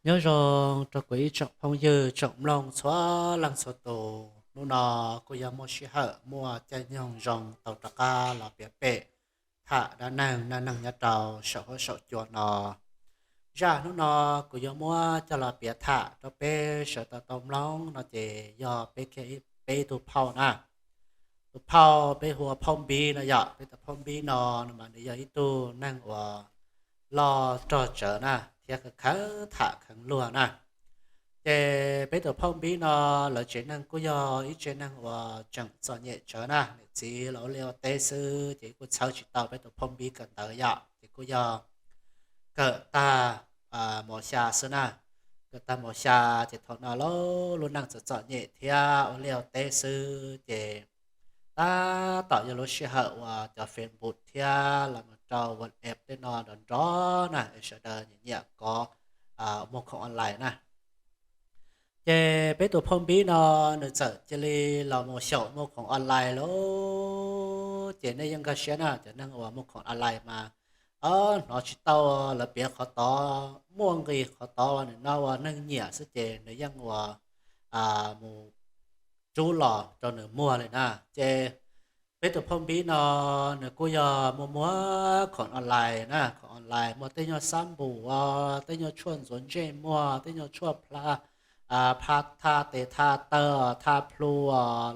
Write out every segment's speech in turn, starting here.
Nyob zoo rau kuv ib tsoom phooj ywg tsoom mloog txhua leej txhua tus, hnub no kuj yog muaj sij hawm muaj caij nyoog zoo tau rov qab los piav pem tham dab neeg neej neeg nyob rau saum huab saum cua no. Zaj hnub no kuv yuav muab coj los piav tham rau peb sawv daws tau mloog no ces yog peb kiag peb tug phauj na. Tus phauj peb hu ua phauj Npib no yom. Peb tus phauj Npib no mas nws yog ib tug neeg uas loj rog tsawv na thiab kheev tham kheev luag na. Ces peb tus phauj Npib no lawv tsev neeg kuj yog ib tsev neeg uas tseem txom nyem tsawv na, niam txiv los ua liaj ua teb xwb ces kuj txhawb tsis tau peb tus phauj Npib kawm ntawv yom, ces kuj yog kawm tag mos xya xwb na. Kawm tag mos xya ces thaum no lub neej txom txom nyem thiab ua liaj ua teb xwb ces tab tom yog lub sij hawm uas cov Facebook thiab los mus rau WhatsApp tej no nrov nrov na es sawv daws nyiam nyiam kov muag khoom online na. Ces peb tus phauj Npib no nws txawm cia li los mus xyaum muag khoom online lawm. Ces nej yeej nkag siab na, cov neeg uas muag khoom online mas hnov tsis tau lawv piav qhov tod, muaj nqis qhov tod uas nws no ua neeg nyiam xwb ces nws yeej ua mus rub los rau nws muag li na. Ces peb tus phauj Npib no nws kuj yog muag muag khoom online na, khoom online muag tej nyuag xab npum, tej nyuag tshuaj ntxuav ntsej muag, tej nyuag tshuaj pha thaj tes thaj taw, thaj plhu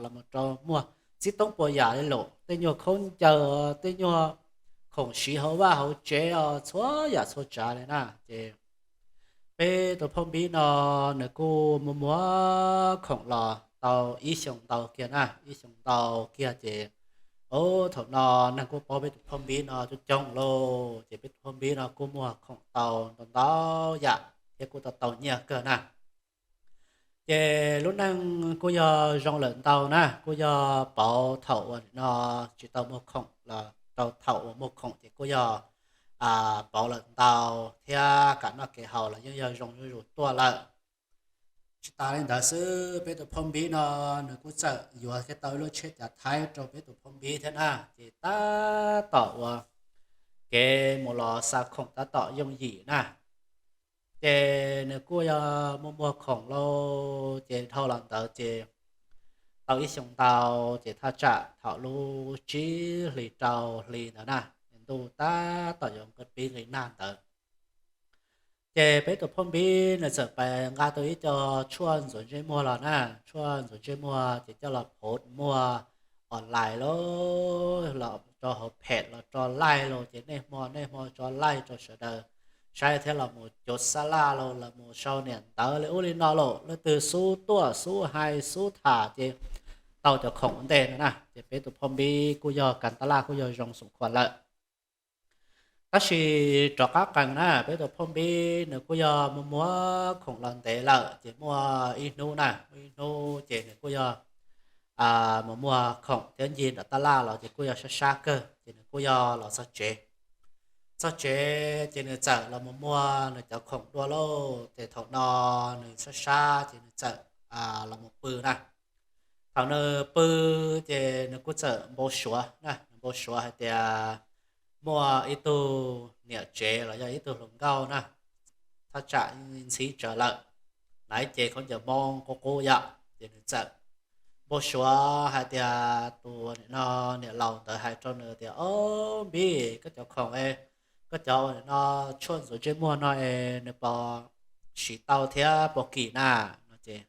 los mus rau muag txhib toob puas yam li lawm, tej nyuag khaub ncaws, tej nyuag khoom siv hauv vaj hauv tsev os, txhua yam txhua tsav li na. Ces peb tus phauj Npib no nws kuj muag muag khoom los tau ib xyoos ntau kiag na, ib xyoos ntau kiag ces thaum no neeg kuj paub peb tus phauj Npib no coob coob lauj, ces peb tus phauj Npib no kuj muag khoom tau ntau ntau yam thiab kuj tau tau nyiaj kawg na. Ces lub neej kuj yog zoo lawm ntau na, kuj yog pauv thaum uas nim no tsis tau muag khoom los rau thaum uas muag khoom ces kuj yog pauv lawm ntau thiab kev noj kev haus los yeej yog zoo zuj zus tuaj lawm. Tsis tas li ntawd xwb, peb tus phauj Npib no nws kuj txawm yuav kiag tau ib lub tsheb cav Thaib rau peb tus phauj Npib thiab na, ces tab tom ua kev mus los xa khoom tab tom yooj yim na. Ces nws kuj yog muag muag khoom lauj, ces dhau los ntawd ces tau ib xyoos ntau, ces thaj tsam thaum lub tsib hlis rau hli ntawd na, ntuj tab tom yuav pib nqis nag ntawd. Ces peb tus phauj Npib nws txawm pais nqa tau ib co tshuaj ntxuav ntsej muag los na, tshuaj ntxuav ntsej muag ces coj los phob muag online lauj, los rau hauv phem los rau live los ces nej hmo nej hmo tso live rau sawv daws saib thiab los mus cuav xab laj los los mus sau niam ntawv li ub li no lauj, leej twg xub tuaj xub hais xub tham ces tau cov khoom ua ntej no na. Ces peb tus phauj Npib kuj yog kav tab laj kuj yog zoo xum khuam lawm. Tab sis rov qab qees na, peb tus phauj Npib nws kuj yog muag muag khoom los ntev lawm ces muaj ib hnub na, muaj ib hnub ces nws kuj yog mus muag khoom thiab ncig nram tab laj los ces kuj yog sab sab kawg ces nws kuj yog los txog tsev. Txog tsev ces nws txawm los mus muag nws cov khoom dua lauj, ces thaum no nws sab sab ces nws txawm los mus pw na. Thaum nws pw ces nws kuj txawm npau suav na, nws npau suav hais tias muaj ib tug niam tsev los yog ib tug hluas nkauj na, thaj tsam ntxhib tsawv lawm, hnav cev khaub ncaws Hmoob qub qub yom, ces nws txawm npau suav hais tias tus niam laus ntawd hais rau nws tias, Ob, Npib, koj cov khoom, koj cov ua no tshuaj ntxuav ntsej muag no es nws puas siv tau thiab puas kim na? No ces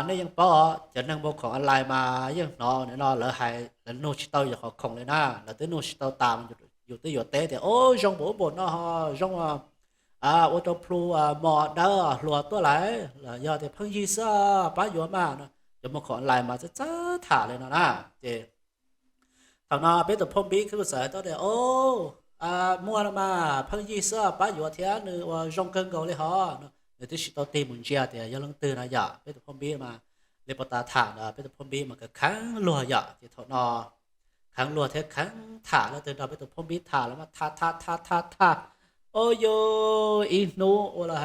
nej yeej paub, cov neeg muag khoom online mas yeej hnov no lawv hais, lawv nug tsis tau yus qhov khoom li na, lawv twb nug tsis tau tas, yus twb yuav teb tias, Ob, zoo npaum ub npaum no ho zoo, ua rau plhu mos dawb hluas tuaj lawm, los yog tias pheej yig xwb pab yuav mas. Cov muag khoom online mas txawj txawj tham li no na. Ces thaum no peb tus phauj Npib kuj txawm hais tias, Ob, muag no mas pheej yig xwb pab yuav thiab nws ua zoo kawg nkaus li hos. Nws twb tsis tau tig mus ntsia tias yog leej twg no yom, peb tus phauj Npib mas li puas tas tham ntawd, peb tus phauj Npib mas kheev luag yom, ces thaum no kheev luag thiab kheev tham leej twg nrog peb tus phauj Npib tham los mas tham tham tham tham tham, ob, yog ib hnub ua los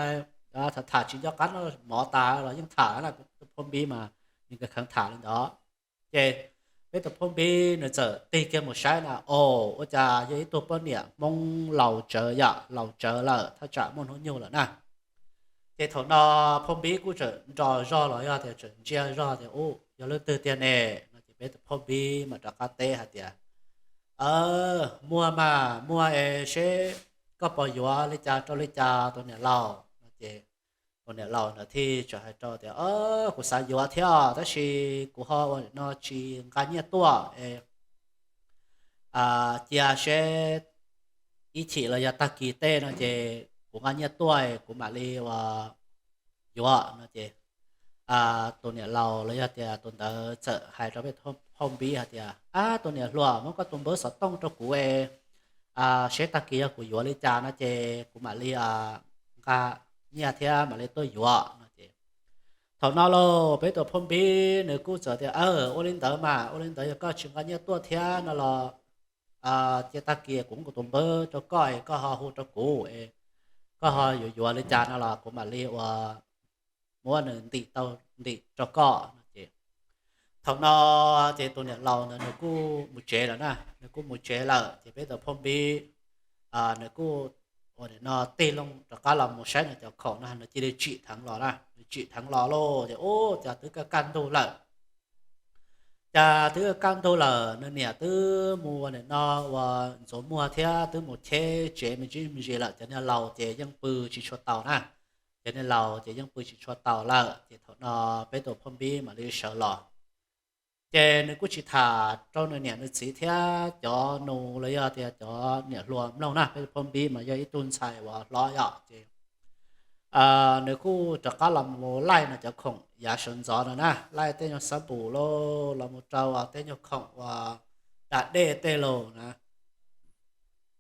tham tham tsis nco qab noj mov tas los yeej tham na, peb tus phauj Npib mas nws kheev tham li ntawd. Ces peb tus phauj Npib nws txawm tig kiag mus saib na, o, ua cas yog ib tug poj niam Hmoob laus tsawv yom, laus tsawv lawm, thaj tsam muaj hnub nyoog lawm na. Ces thaum no phauj Npib kuj tseem nro zog los yog tias tseem ntsia zog tias, Ub, yog leej twg tiag ne? No ces peb tus phauj Npib mas rov qab teb hais tias, Muag mas muag es seb koj puas yuav li cas rau li cas tus niam laus? No ces tus niam laus ntawd thiaj tseem hais rau tias, Kuv xav yuav thiab, tab sis kuv ho ua no tsis nqa nyiaj tuaj es cia seb ib chim los yog tag kis tej no ces kuv nqa nyiaj tuaj kuv mam li ua yuav. No ces tus niam laus los yog tias tus ntawd txawm hais rau peb phauj Npib hais tias, Ab, tus niam hluas, muab koj tus npawb xov tooj rau kuv es seb tag kis yog kuv yuav li cas no ces kuv mam li nqa nyiaj thiab mam li tuaj yuav. No ces thaum no lauj, peb tus phauj Npib nws kuj txawm tias, Ua li ntawd mas, ua li ntawd yog koj tsis nqa nyiaj tuaj thiab no los cia tag kis kuv muab kuv tus npawb rau koj es koj ho hu rau kuv es koj ho yuav yuav li cas no los kuv mam li ua muab nws ntim tau ntim rau koj. No ces thaum no ces tus niam laus ntawd nws kuj mus tsev lawm na, nws kuj mus tsev lawm ces peb tus phauj Npib nws kuj ua no tig loo rov qab los mus saib nws cov khoom no, nws cia li tsim dheev los na, nws tsim dheev los lauj ces ub, cas twb kaj kaj ntug lawm. Cas twb kaj ntug lawm, nws niam twb mus ua nim no ua ntxuav muag thiab twb mus cheb tsev me ntsis me ntsis lawm, cov niag laus ces yeej pw tsis tshua taus na. Cov niag laus ces yeej pw tsis tshua taus lawm ces thaum no peb tus phauj Npib mam li sawv los. Ces nws kuj tsis tham rau nws niam nws txiv thiab cov nus los yog tias cov niam hluas mloog na, peb tus phauj Npib mas yog ib tug ntxhais uas hlob yom ces nws kuj rov qab los mus laij nws cov khoom yav sawv ntxov no na, laij tej nyuag xab npum lauj, los mus rau tej nyuag khoom uas da dej tej lauj na.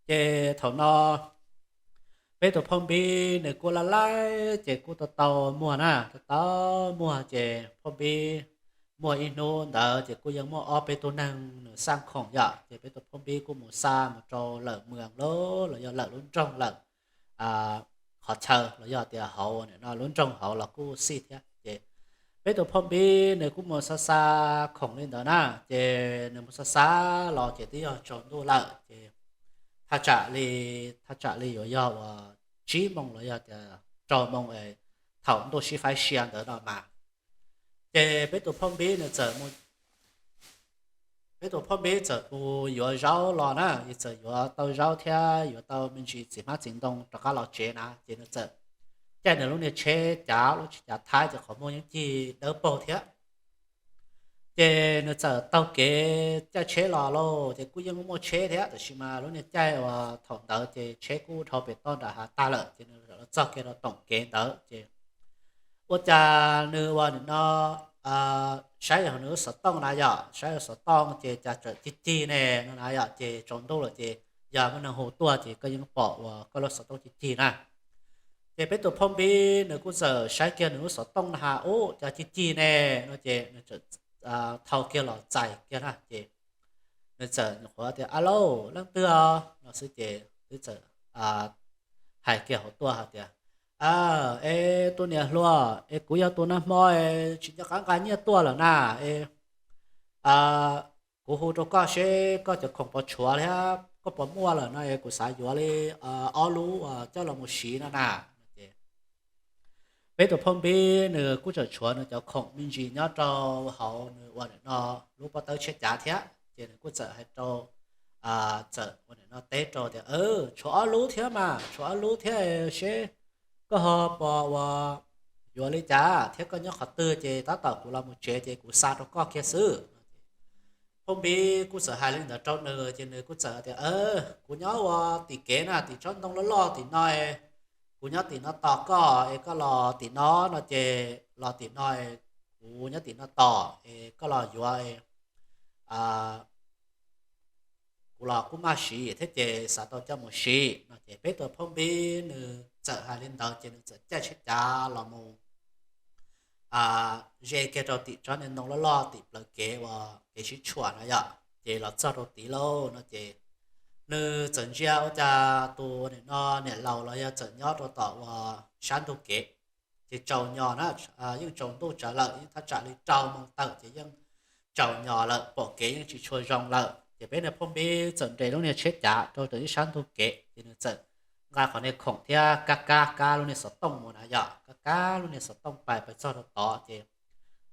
Ces thaum no peb tus phauj Npib nws kuj laij laij ces kuj tau tau muag na, tau tau muag ces phauj Npib muag ib hnub ntawd ces kuj yeej muaj ob peb tug neeg nws xaj khoom yom, ces peb tus phauj Npib kuj mus xa mus rau lawm moos lauj, los yog lawm lub nroog lawm qhov chaw los yog tias hauv no lub nroog hauv los kuj xij thiab. Ces peb tus phauj Npib nws kuj mus xa xa khoom li ntawd na, ces nws mus xa xa los ces twb yog tsaus ntuj lawm ces thaj tsam li, thaj tsam li yuav yog uas tsib moos los yog tias rau moos thaum ntuj sib faib sia ntawd no mas. Ces peb tus phauj Npib nws txawm mus, peb tus phauj Npib txawm mus yuav zaub los na, es txawm yuav tau zaub thiab yuav tau me ntsis txiv hmab txiv ntoo rov qab los tsev na, ces nws txawm caij nws lub niag tsheb cav, lub tsheb cav Thaib ces qhov muag yeej cig dawb paug thiab. Ces nws txawm taug kev caij tsheb los lauj, ces kuj yeej muaj tsheb thiab, tab sis mas lub niag caij uas thaum ntawd ces tsheb kuj dhau pem toj nram hav tag lawm, ces nws los txog kiag rau toom kev ntawd ces ua cas nws ua nim no saib yog nws lub xov tooj na yom, saib yog xov tooj ces cas txawm cig cig ne no na yom, ces tsaus ntuj lawm ces yog muaj neeg hu tuaj ces koj yeej pom uas koj lub xov tooj cig cig na. Ces peb tus phauj Npib nws kuj txawm saib kiag nws lub xov tooj na has, ub, cas cig cig ne no ces nws txawm thau kiag los txais kiag na, ces nws txawm nyuam qhuav tias, Alo, leej twg os? No xwb ces twb txawm hais kiag hauv tuaj hais tias, Es tus niam hluas, es kuv yog tus nag hmo tsis nco qab nqa nyiaj tuaj lawm na, es kuv hu rau koj seb koj cov khoom puas tshuav thiab koj puas muaj lawm no es kuv xav yuav li ob lub coj los mus siv no na. Ces peb tus phauj Npib nws kuj tseem tshuav nws cov khoom me ntsis nyob rau hauv nws ua nim no lub pob tawb tsheb cav thiab, ces nws kuj txawm hais rau, txawm ua nim no teb rau tias, Tshuav ob lub thiab mas, tshuav ob lub thiab seb koj ho puas ua yuav li cas thiab koj nyob qhov twg ces tab tom kuv los mus tsev ces kuv xa rau koj kiag xwb. Phauj Npib kuj txawm hais li ntawd rau nws ces nws kuj txawm tias, Kuv nyob ua tim kev na, tim tsob ntoo loj loj tim no, kuv nyob tim no tos koj es koj los tim no no ces los tim no, kuv nyob tim no tos es koj los yuav, kuv los kuj maj siv thiab ces xav tau coj mus siv no. Ces peb tus phauj Npib nws txawm hais li ntawd ces nws txawm caij tsheb cav los mus ze kiag rau tim tsob niag ntoo loj loj tim plawv kev uas kev sib tshuam na yom, ces los txog rau tid lauj no ces nws txawm ntsia ua cas tus nim no niam laus los yog txawm nyob rau tom uas sab ntug kev. Ces tsaus nyos na, yeej tsaus ntuj tsawv lawm, yeej thaj tsam li rau moos tawm ces yeej tsaus nyos lawm, pom kev yeej tsis tshua zoo lawm. Ces peb niag phauj Npib txawm nres lub niag tsheb cav rau ntawm ib sab ntug kev ces nws txawm nqa qhov niag khoom thiab kab kab kab lub niag xov tooj mus na yom, kab kab lub niag xov tooj pais pais txog rau tod ces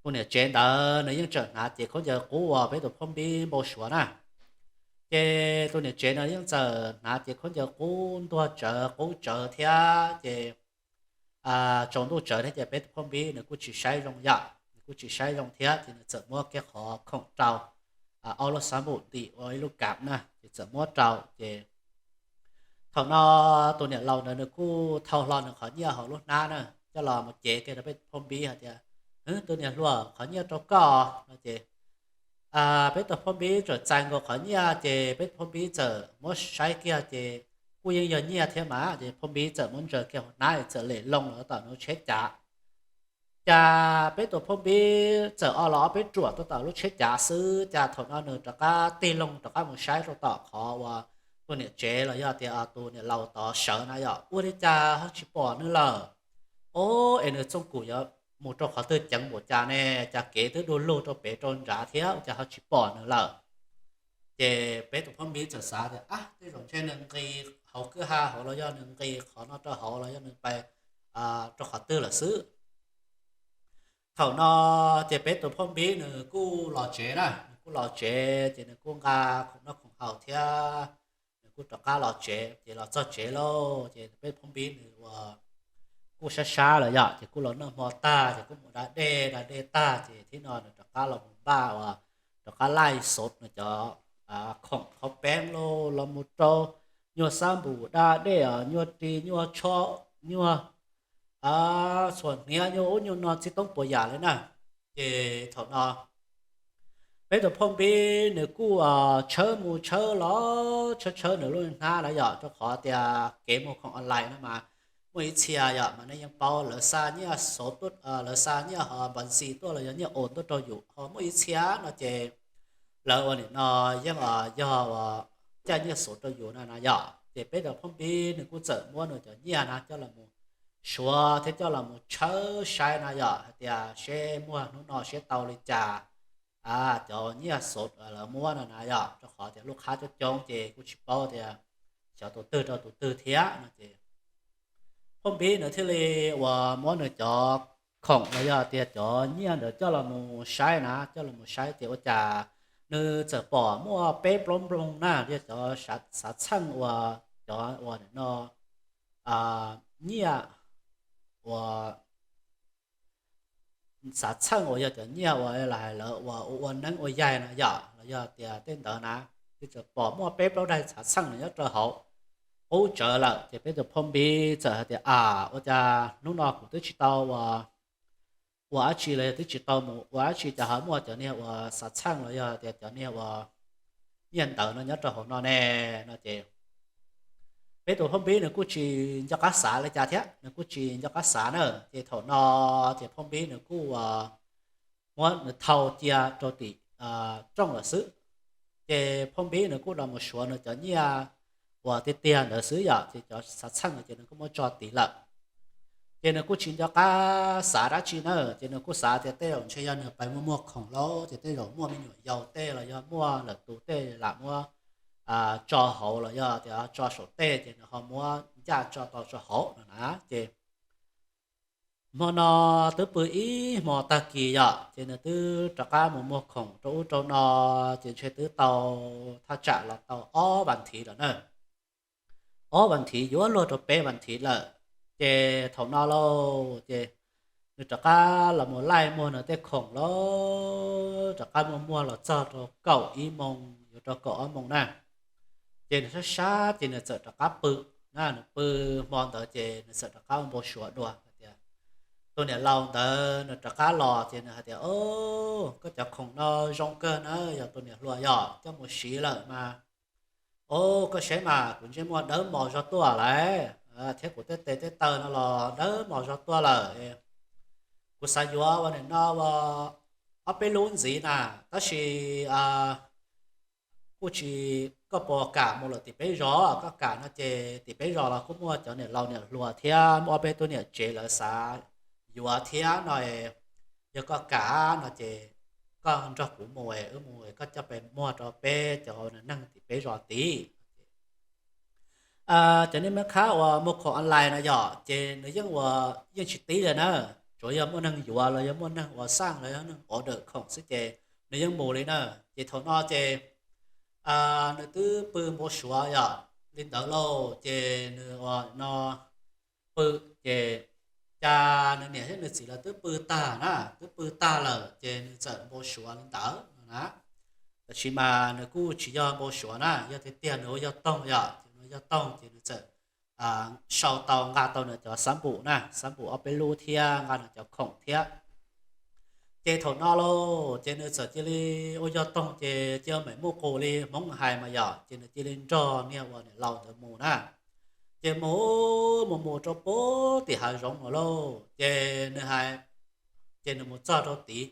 tus niam tsev ntawd nws yeej tseem hnav cev khaub ncaws qub uas peb tus phauj npib npau suav na. Ces tus niam tsev no yeej txawm hnav cev khaub ncaws qub ntuag tsawv qub tsawv thiab ces tsaus ntuj tsawv thiab ces peb tus phauj npib nws kuj tsis saib zoo yam, nws kuj tsis saib zoo thiab ces nws txawm muab kiag qhov khoom rau ob lub xab npum ntim ua ib lub kam na ces txawm muab rau ces thaum no tus niam laus ntawd nws kuj thau hlo nws qhov nyiaj hauv lub hnab na coj los mus cev kiag rau peb tus phauj npib hais tias, Tus niam hluas, qhov nyiaj rau koj no ces peb tus phauj npib txawm txais nkaus qhov nyiaj ces peb tus phauj npib txawm muab saib kiag ces kuj yeej yog nyiaj thiab mas ces phauj npib txawm muab ntsaws kiag hauv hnab txawm lem loo los tom nws lub tsheb cav. Cas peb tus phauj npib txawm o los ob peb ruam tuaj tom lub tsheb cav xwb cas thaum no nws rov qab tig loo rov qab mus saib rau tom qhov uas tus niam tsev los yog tias tus niam laus tod sawv na yom, ua li cas ho tsis pom nws lawm. Ob, es nws txooj kum yuav mus rau qhov twg ceev npaum cas ne, cas kev twb du lug rau pem rau nrad thiab ua cas ho tsis pom nws lawm. Ces peb tus phauj npib txawm xav tias, Ab, tej zaum ntshe nws nqis hauv kwj ha hauv los yog nws nqis qhov no rau hauv los yog nws pais rau qhov twg lawm xwb. Thaum no ces peb tus phauj npib nws kuj los tsev na, nws kuj los tsev ces nws kuj nqa khoom noj khoom haus thiab nws kuj rov qab los tsev. Ces los txog tsev lauj ces peb phauj npib nws ua kuj sab sab lawm yom, ces kuj los noj hmo tag ces kuj mus da dej da dej tag ces thib no nws rov qab los mus npaj uas rov qab laij xov nws cov khoom qhov peeb lauj, los mus rau nyuag xab npum da dej os, nyuag ris nyuag tsho, nyuag txhuam hniav, nyuag ub nyuag no txhij toob puas yam li na. Ces thaum no peb tus phauj npib nws kuj tshawb mus tshawb los tshawb tshawb nws lub hnab na yom, rau qhov tias kev muag khoom online no mas muaj ib txhia yom mas nej yeej paub, lawv xa nyiaj xov tuaj, lawv xa nyiaj ho npas ntxis tuaj los yog nyiaj os tuaj rau yus, ho muaj ib txhia no ces lawv ua nim no yeej yog ua caij nyiaj xov rau yus na na yom. Ces peb tus phauj npib nws kuj txawm muab nws cov nyiaj na coj los mus suav thiab coj los mus tshawb saib na yom, hais tias seb muag hnub no seb tau li cas cov nyiaj xov lawv muab no na yom, rau qhov tias lub qhab coob coob ces kuj tsis paub tias xyov tus twg rau tus twg thiab no ces phauj npib nws thiaj li uas muab nws cov khoom los yog tias cov nyiaj ntawd coj los mus saib na, coj los mus saib ces ua cas nws txawm pom muaj peb plaub nplooj na, yog cov xav txheej uas cov uas no nyiaj uas xav txheej uas yog cov nyiaj uas lawv hais lawv uas ua neeb ua yaig no yom, los yog tias tej ntawd na, ces txawm pom muaj peb plaub daim xav txheej no nyob rau hauv qub tsawv lawm ces peb tus phauj npib txawm hais tias, A, ua cas hnub no kuv twb tsis tau ua dab tsi los yog twb tsis tau mus ua dab tsi cas ho muaj cov niag uas xav txheej los yog tias cov niag uas nyiaj ntawd no nyob rau hauv no ne? No ces peb tus phauj npib nws kuj tsis nco qab xav li cas thiab, nws kuj tsis nco qab xav na. Ces thaum no ces phauj npib nws kuj muab nws thau cia rau tim rooj lawm xwb. Ces phauj npib nws kuj los mus suav nws cov nyiaj uas tiag tiag ntawd xwb yom, ces cov xav txheej ces nws kuj muab tso tid lawm. Ces nws kuj tsis nco qab xav dab tsi na, ces nws kuj xav tias tej zaum ntshe yog nws pais muaj muag khoom lauj, ces tej zaum muaj me nyuam yaus tej los yog muaj lawm tus tej lam muab tso hauv los yog tias tso saum tej ces nws ho muab ncaj tso tau tso hauv no na. Ces hmo no twb pw ib hmo tag kis yom, ces nws twb rov qab mus muag khoom rau ub rau no, ces ntshe twb tau thaj tsam los tau ob vas thiv lawm na. Ob vas thiv yuav luag rau peb vas thiv lawm. Ces thaum no lauj, ces nws rov qab los mus laij muag nws tej khoom lauj, rov qab muag muag los txog rau kaum ib moos yuav rau kaum ob moos na. Ces nws sab sab ces nws txawm rov qab pw na, nws pw hmo ntawd ces nws txawm rov qab ua npau suav dua hais tias tus niam laus ntawd nws rov qab los ces nws hais tias, O, koj cov khoom no zoo kawg na, yog tus niam hluas yog coj mus siv lawm mas, o, koj saib mas kuv ntsej muag dawb mos zog tuaj lawm, thiab kuv tej tes tej taw no los dawb mos zog tuaj lawm. Kuv xav yuav ua nim no ua ob peb lub ntxiv na, tab sis kuj tsis, koj puas kam mus lawm tim peb zos? Koj kam no ces tim peb zos los kuj muaj cov niam laus niam hluas thiab muaj ob peb tug niam tsev lawv xav yuav thiab no. Yog koj kam no ces koj nrog kuv mus, wb mus koj coj pes muag rau peb cov neeg tim peb zos tid. Cov niag mab khab uas muag khoom online no yom, ces nws yeej ua, yeej tsis tib li na. Tsuav yog muaj neeg yuav los yog muaj neeg ua xaj los yog neeg order khoom xwb ces nws yeej mus li na. Ces thaum no ces nws twb pw npau suav yom li ntawd lauj, ces nws ua no pw, ces cas nws niam thiab nws txiv lawv twb pw tag na, twb pw tag lawm ces nws txawm npau suav li ntawd no na. Tab sis mas nws kuj tsis yog npau suav na, yog tiag tiag nws ua yog toog yom, ces nws yog toog ces nws txawm sau tau, nqa tau nws cov xab npum na, xab npum ob peb lub thiab nqa nws cov khoom thiab. Ces thaum no lauj, ces nws txawm cia li ua yog toog ces cia meem muaj qus li Hmoob hais mas yom, ces nws cia li nrog niag uas niam laus ntawd mus na. Ces mus mus mus rau puag tim hav zoov no lauj, ces nws hais, ces nws mus txog rau tid,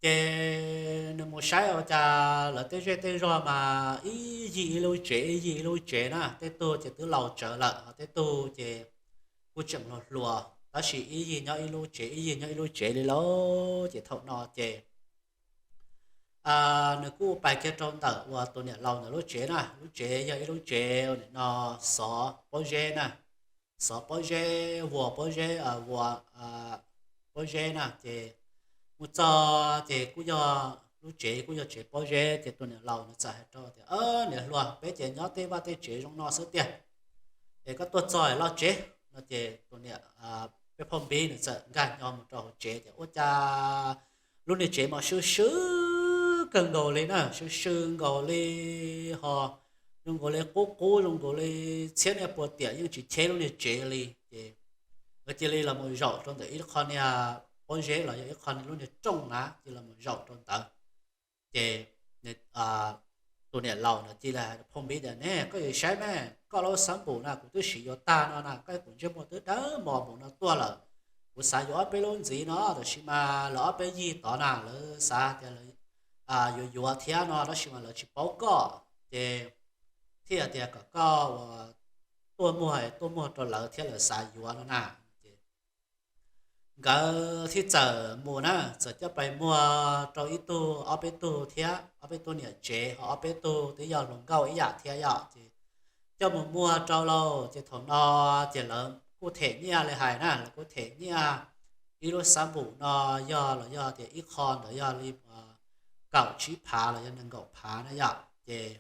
ces nws mus saib ua cas lawv tej zej tej zog mas ib yig ib lub tsev, ib yig ib lub tsev na. Tej tug ces twb laus tsawv lawm, ho tej tug ces kuj tseem hluas hluas, tab sis ib yig nyob ib lub tsev, ib yig nyob ib lub tsev li lauj. Ces thaum no ces nws kuj pais kiag rau ntawm uas tus niam laus ntawd lub tsev na. Lub tsev yog ib lub tsev ua nim no xov pob zeb na, xov pob zeb, vuas pob zeb, vuas pob zeb na. Ces mus txog ces kuj yog lub tsev kuj yog tsev pob zeb, ces tus niam laus nws txawm hais rau tias, Niam hluas, peb ces nyob tej vaj tej tsev zoo no xwb tiag, es koj tuaj txog loj tsev no. Ces tus niam, peb phauj Npib nws txawm nkag nyo mus rau hauv tsev ces ua cas lub niag tsev mas swb swb kawg nkaus li na, swb swb nkaus li, ho zoo nkaus li qub qub, zoo nkaus li txhiab niaj pua tiam yeej tsis cheb lub niag tsev li. Ces nkawd cia li los mus zaum rau ntawm ib qho niag pob zeb los yog ib qho niag lub niag rooj na, cia li los mus zaum rau ntawd. Ces tus niam laus ntawd cia li hais phauj Npib tias, Ne, koj yuav saib me, koj lub xab npum na kuv twb siv yuav tag no na, koj kuv ntsej muag twb dawb mos npaum no tuaj lawm. Kuv xav yuav ob peb lub ntxiv no, tab sis mas lawv ob peb yig tod na lawv xav tias lawv yuav yuav thiab no, tab sis mas lawv tsis paub koj, ces thiaj tias kom koj ua tuaj muag, tuaj muag rau lawv thiab, lawv xav yuav no na. Ces nkawd thiaj txawm mus na, txawm coj pais muag rau ib tug ob peb tug thiab, ob peb tug niam tsev ho ob peb tug twb yog hluas nkauj ib yam thiab yom. Ces coj mus muag rau lauj, ces thaum no ces lawv kuj them nyiaj li hais na, lawv kuj them nyiaj ib lub xab npum no yog los yog tias ib qho ntawd yog li kaum tsib phav los yog nees nkaum phav na yom. Ces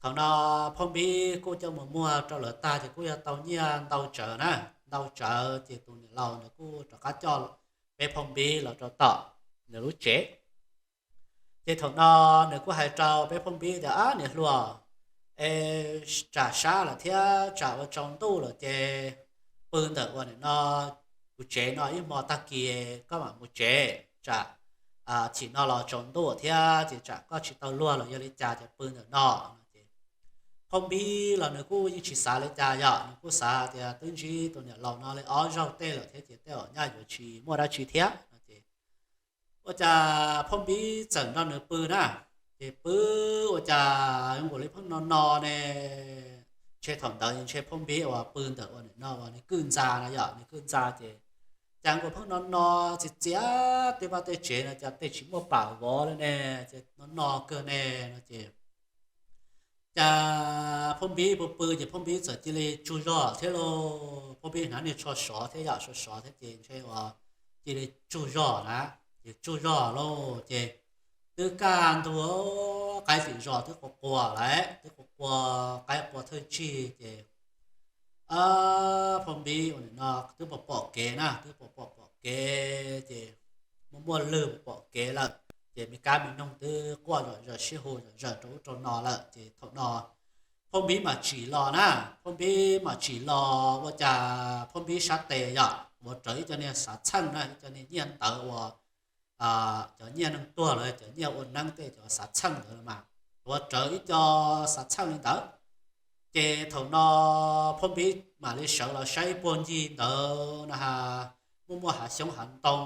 thaum no phauj Npib kuj coj mus muag rau lawv tag ces kuj yog tau nyiaj ntau tsawv na, ntau tsawv ces tus niam laus ntawd kuj rov qab coj peb phauj Npib los rau tom nws lub tsev. Ces thaum no nws kuj hais rau peb phauj Npib tias, Ab niam hluas, es tsam sab lawm thiab tsam ua tsaus ntuj lawm ces pw ntawm ua nim no kuv tsev no ib hmo tag kis koj mam mus tsev, tsam chim no los tsaus ntuj thiab ces tsam koj tsis tau luag los yog li cas ces pw ntawm no no. Ces phauj Npib los nws kuj yeej tsis xav li cas yom, nws kuj xav tias twb ntsib tus niam laus no li ob zaug tej lawm thiab ces tej zaum nyaj yuav tsis muaj dab tsi thiab no. Ces ua cas phauj Npib txawm nrog nws pw na, ces pw ua cas zoo nkaus li pheej no no ne, ntshe thaum ntawd ntshe phauj Npib uas pw ntawm ua nim no uas nws kwj ntxa no yom, nws kwj ntxa ces cas nkaus pheej no no txias txias tej vaj tej tsev no cas tej tsis muaj pam vov li ne, ces no no kawg ne no. Ces cas phauj Npib pw pw ces phauj Npib txawm cia li tsaug zog thiab lauj, phauj Npib hnav niag tsho sov thiab yam sov sov thiab ces ntshe uas cia li tsaug zog na, ces tsaug zog lauj ces twb kaj ntug, qaib tim zos twb qua qua lawm, twb qua qua qaib qua thawj tsig ces phauj Npib ua nim no twb pom pom kev na, twb pom pom pom kev ces muaj muaj lwg pom pom kev lawm, ces me kab me noog twb quaj zom zaws sib hu zom zaws rau ub rau no lawm ces thaum no phauj Npib mam tsim los na, phauj Npib mam tsim los ua cas phauj Npib sab tes yom ua rawv ib co niag xav txheej na, ib co niag nyiaj ntawv uas cov nyiaj neeg tuag los cov nyiaj ua neeb tej cov xav txheej ntawd mas ua rawv ib co xav txheej li ntawd. Ces thaum no phauj Npib mam li sawv los saib ib puag ncig ntawd na ha, muaj muaj hav xyoob hav ntoo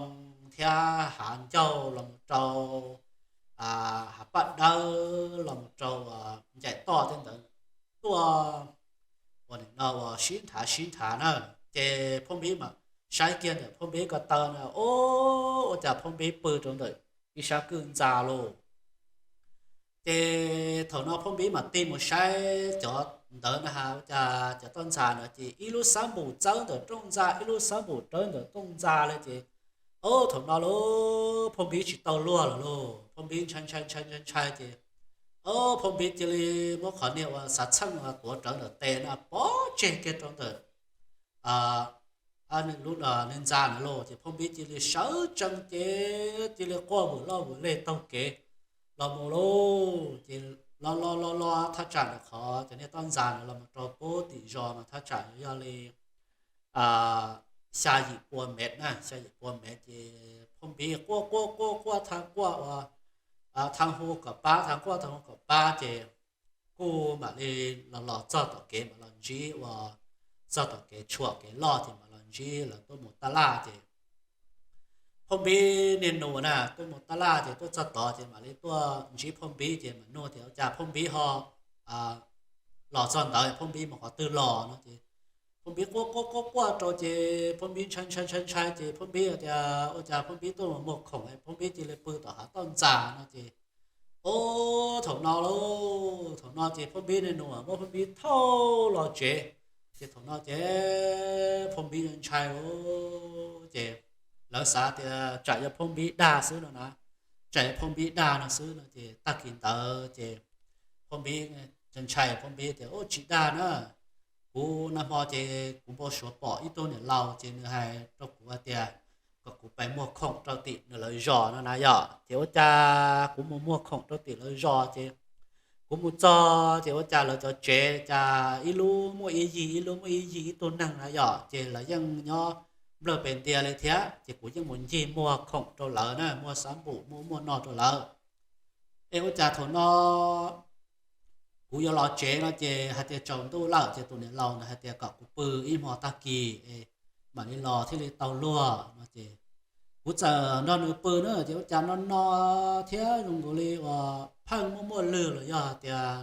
thiab hav ncauj los mus rau hav paj dawb los mus rau ncaim toj tej ntawd tuaj ua nim no ua sib nrhav sib nrhav na. Ces phauj Npib mas saib kiag ntawm phauj Npib ko taw na, o, ua cas phauj Npib pw rau ntawm ib sab kwj ntxa lauj. Ces thaum no phauj Npib mam tig mus saib cov ntawd na has ua cas cov toj ntxas ntawd ces ib lub xab npum txawb ntawm rooj ntxa, ib lub xab npum txawb ntawm rooj ntxa li ces, o, thaum no lauj, phauj Npib tsis tau luag lawm lauj. Phauj Npib ntshai ntshai ntshai ntshai ntshai ces, o, phauj Npib cia li muab qhov niag uas xav txheej tuav rawv ntawm tes na pov tseg kiag rau ntawm lub niag ntxa ntawd lauj. Ces phauj Npib cia li sawv tsees ces cia li quaj vwm loj vwm leg taug kev los mus lauj. Ces los los los los thaj tsam ntawm qhov cov niag toj ntxas ntawd los mus rau pem tim zos mas thaj tsam yog li xya yim pua mev na, xya yim pua mev ces phauj Npib quaj quaj quaj quaj thav quaj ua thav hu kom pab, thav quaj thav hu kom pab ces kuj mam li los los txog tom kev mas los ntsib ua, txog tom kev tshuam kev loj ces mas los ntsib lawv tuaj mus tab laj ces phauj Npib niag nus na tuaj mus tab laj ces tuaj txog tod ces mam li tuaj ntsib phauj Npib ces mam nug tias ua cas phauj Npib ho los txog ntawd, phauj Npib mus qhov twg los no ces phauj Npib quaj quaj quaj quaj rau ces phauj Npib ntshai ntshai ntshai ntshai ces phauj Npib tias ua cas phauj Npib tuaj mus muag khoom, phauj Npib cia li pw tom hav toj ntxas no ces, o, thaum no lauj, thaum no ces phauj Npib niag nus muab phauj Npib thauj los tsev. Ces thaum no ces phauj Npib ntshai lauj ces lawv xav tias tsam yog phauj Npib dag xwb no na, tsam yog phauj Npib dag no xwb no ces tag kis ntawd ces phauj Npib ntshai, phauj Npib tias ua tsis dag na, kuv nag hmo ces kuv npau suav pom ib tug niam laus ces nws hais rau kuv hais tias kom kuv pais muag khoom rau tim nws lawv zos no na yom. Ces ua cas kuv mus muag khoom rau tim lawv zos ces kuv mus txog ces ua cas lawv cov tsev cas ib lub muaj ib yig, ib lub muaj ib yig ib tug neeg na yom, ces lawv yeej nyob nplawg pes ntia li thiab. Ces kuv yeej mus ncig muag khoom rau lawv na, muag xab npum muaj muaj no rau lawv. Es ua cas thaum no kuv yuav los tsev no ces hais tias tsaus ntuj lawm ces tus niam laus ntawd hais tias kom kuv pw ib hmo tag kis es mam li los thiaj li tau luag no ces kuv txawm nrog nws pw na ces ua cas no no thiab zoo nkaus li uas pheej muaj muaj lwg los yog hais tias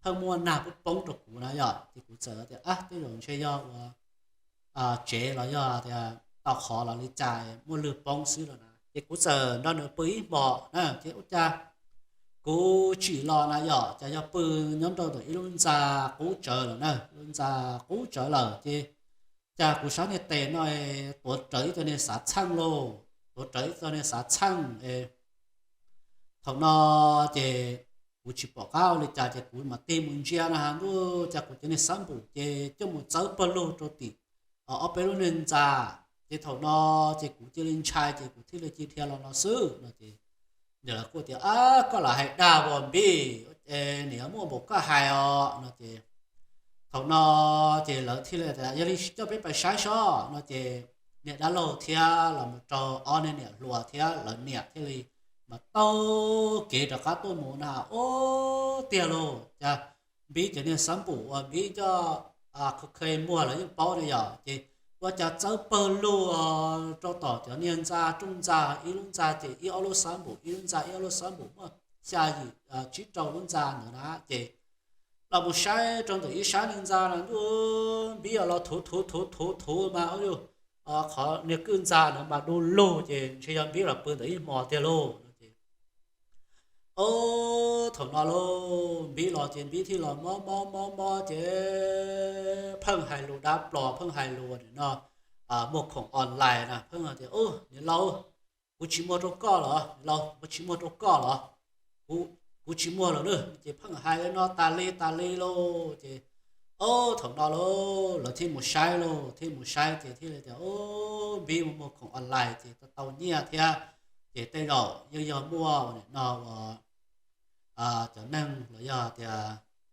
pheej muaj nag poob poob rau kuv na yom. Ces kuv txawm tias ab, tej zaum ntshe yog uas tsev los yog tias tau qhov los li cas muaj lwg poob xwb los na. Ces kuv txawm nrog nws pw ib hmos na ces ua cas kuv tsim los na yom, cas yog pw nyob rau ntawm ib lub ntxa qub tsawv lawm na, lub ntxa qub tsawv lawm ces cas kuv sab niag tes no tuav rawv ib co niag xav txheej lauj, tuav rawv ib co niag xav txheej. Thaum no ces kuv tsis pom qab ua li cas ces kuv mam tig mus ntsia na has ntuj, cas kuv cov niag xab npum ces coj mus txawb pawg lug rau tim ob peb lub niag ntxa. Ces thaum no ces kuv cia li ntshai ces kuv thiaj li cia dhia los no xwb no ces lawv kuj tias ab, koj lam hais dag as Npib, nim yuav muaj npaum koj hais os no ces thaum no ces lawv thiaj li tias yog li coj peb pais saib sob no ces niam dab laug thiab los mus rau ob niag niam hluas thiab lawv niam thiaj li mas taug kev rov qab tuaj mus na. Ub, tiag lauj, cas Npib cov niag xab npum uas Npib coj kho khe muag los yeej paub ne yom, ces ua cas txawb pawg lug rau tom cov niag ntxa rooj ntxa, ib lub ntxa ces ib ob lub xab npum, ib lub ntxa ib ob lub xab npum, muaj xya yim tsib rau lub ntxa ntawd na ces los mus saib rau ntawm ib sab niag ntxa na ntuj, Npib los thuv thuv thuv thuv thuv mas ub, qhov niag kwj ntxa ntawd mas du lug ces ntshe yog Npib los pw ntawm ib hmos tiag lauj no ces ub, thaum no lauj, Npib los ces Npib thiaj los mob mob mob mob ces pheej hais lus dab plos, pheej hais lus nim no muag khoom online na, pheej tias ub, niam laus, kuv tsis muag rau koj los, niam laus, kuv tsis muag rau koj los, kuv tsis muag lawm na ces pheej hais li no tas li tas li lauj ces ub, thaum no lauj, lawv thiaj mus saib lauj, thiaj mus saib ces thiaj li tias ub, Npib muag khoom online ces tau tau nyiaj thiab ces tej zaum yeej yog muaj nim no uas cov neeg los yog tias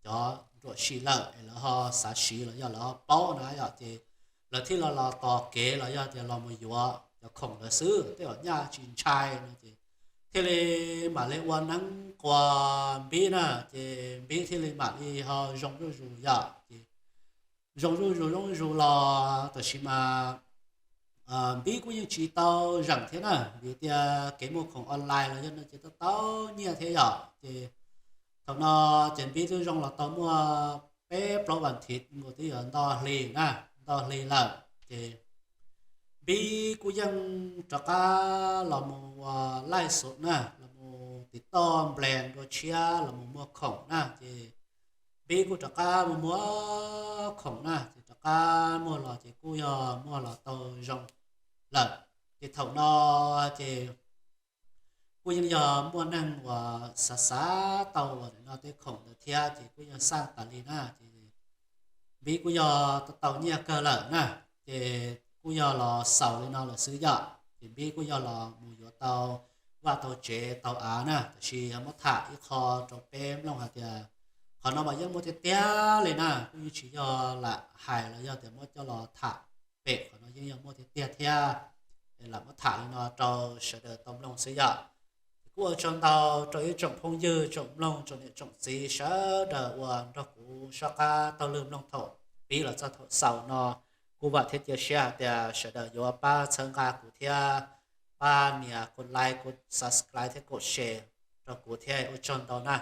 cov ruam sim lawm es lawv ho xav siv los yog lawv ho paub na yom ces lawv thiaj los los tos kev los yog tias los mus yuav cov khoom ntawd xwb, tej zaum nyaj tsis ntshai no ces thiaj li mam li ua neeb quas Npib na ces Npib thiaj li mam li ho zoo zuj zus yom ces zoo zuj zus zoo zuj zus los tam sim mas Npib kuj yeej tsis tau zeem thiab na, vim tias kev muag khoom online los yog no ces tau tau nyiaj thiab yom ces thaum no ces Npib twb zoo los tau muaj peb plaub vas thiv nkaus twb yuav nto hli na, nto hli lawm ces Npib kuj yeej rov qab los mus laij xus na, los mus tim toj nplees dua tshiab los mus muag khoom na ces Npib kuj rov qab muaj muaj khoom na, ces rov qab muaj los ces kuj yog muaj los tau zoo lawm. Ces thaum no ces kuj yeej yog muaj neeg uas xav xav tau uas no tej khoom ntawd thiab ces kuj yog xaj tas li na. Ces Npib kuj yog tau nyiaj kawg lawm na, ces kuj yog los xaus li no lawm xwb yom. Ces Npib kuj yog los mus yuav tau vaj tau tsev tau av na, tab sis yog muab tham ib qho rau peb mloog hais tias qhov no mas yeej muaj tiag tiag li na, kuj yeej tsis yog lam hais los yog tias muab coj los tham pem, qhov no yeej yog muaj tiag tiag thiab. Lam muab tham li no rau sawv daws tau mloog xwb yom. Ces kuj ua tsaug ntau rau ib tsoom phooj ywg tsoom mloog tsoom niam tsoom txiv sawv daws uas nrog kuv soj qab taug lw mloog thaum pib los txog thaum xaus no. Kuj vam thiab cia siab hais tias sawv daws yuav pab txhawb nqa kuv thiab pab nias kuv like, kuv subscribe thiab kuv share rau kuv thiab, ua tsaug ntau na.